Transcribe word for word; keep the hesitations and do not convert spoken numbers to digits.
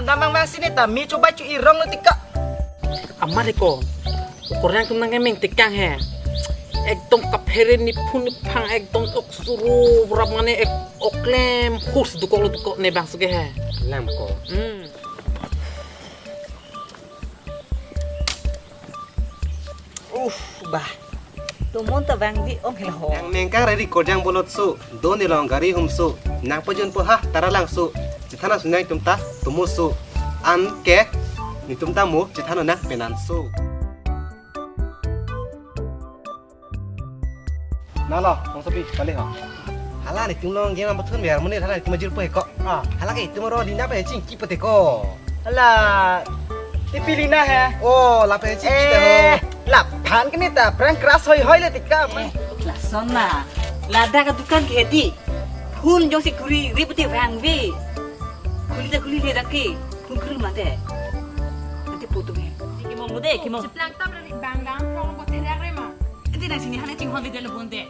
Namang vangsi ne ta me chobai cho-i rong lo tiko. Amat he ko. Korean atum nangkemeng tekang he. Ekdom kaphere niphun niphang ekdom ok suru burap mane ek oklem hus dukok lo dukok ne bangso ke he. Lam ko. Hmm. Uf, bah. Tomon ta vangve ong hela ho. Nang ningkang rari korjang bolot su, do nelong gari hum su, nang pajun po ha taralang su, chethan asunang tum ta tumu su, anke netum ta mo chethan nang penan su. Nalo, Bangsopi, pali ho. Hala netum long game apa thun biar menit hala netum ajir po he ko. Ah. Hala ke itum ro Lina pe chingki pete ko. Hala, tipi Lina he. Oh, lapen chingki te ho. Eh, laphan ke ne ta prank crush hoi hoi le tiko. Eh, lason na. Ladak adukan ke di. Phone jongsi kuri ri pute vangve. Khuli ta khuli le dak ke. Phone kuri mate. Ante putu he. Kimong mo de, kimong. Cheplang tam rari bang dang prong bo teriak re ma. Ante nangsi ne hana chinghon le de lo bonde.